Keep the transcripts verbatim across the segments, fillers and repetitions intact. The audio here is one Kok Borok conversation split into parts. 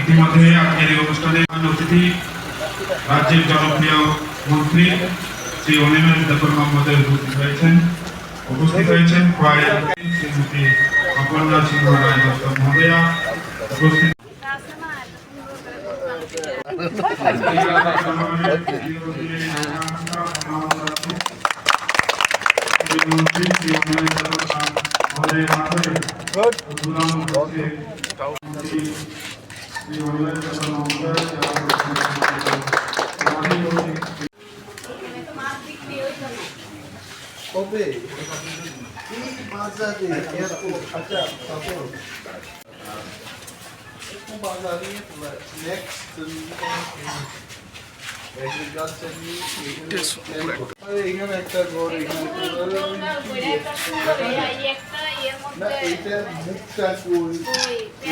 ইতিমধ্যে আজকের এই অনুষ্ঠানে প্রধান অতিথি রাজ্যের জনপ্রিয় মন্ত্রী শ্রী অনিমেষ দেববর্মা মহোদয় উপস্থিত হয়েছেন। উপস্থিত হয়েছেন কয়েক শ্রীমতী অপর্ণা সিংহ রায় দত্ত মহোদয়া, উপস্থিত কবে? এই বাজারে এত, আচ্ছা, তারপর একটু বাজারে নেক্সট এগ্রিকালচার নিয়ে এখানে একটা ঘর, এখানে একটা ঘর। না, এইটা মুখটা কই?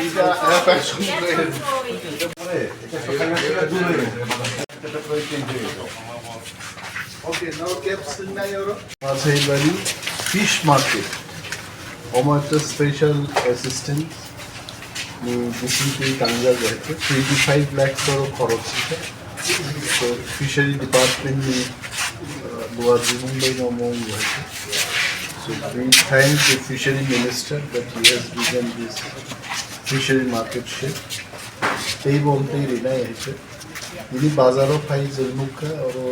এইটা হ্যাঁ, প্যাশন প্লেট। এটা সকালে দূর হয়ে গেছে। এটা প্রায় চেঞ্জ হয়ে গেছে। Okay, now caps নাই ওর। মাছাইবাড়ি ফিশ মার্কেট, আমার একটা স্পেশাল অ্যাসিস্ট্যান্ট, বিসিপি টাঙ্গাইল রয়েছে, টোয়েন্টি ফাইভ লাখ বড় খরচ হয়েছে। তো ফিশারি ডিপার্টমেন্টনি লোয়ার মুম্বাই নমং রয়েছে। So we thank the fishery minister that he has given this fishery market shed. Tei bom tei rinai hai khe. Bini bazaro phai je nukha, oro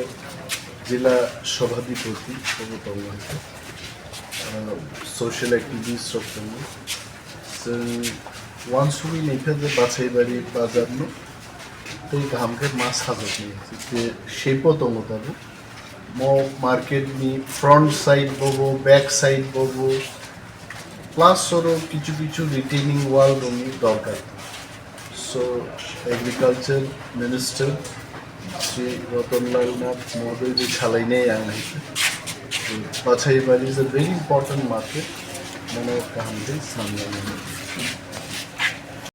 jila sabhadipati obo tongo hai khe. Ah, social activist rok tongo. Chwng uansugwi naikha je Bachaibari bazarno tei kaham khe ma sajoknai je shape-o tongo tabuk. Mo market ni front side bobo, back side bobo, plus oro kichu kichu retaining wall rokni dorkar. So, agriculture minister Shri Ratan Lal Nath Mohdoi bai salainai ang hai khe. Bachaibari is a very important market, mano kaham khe samlainai.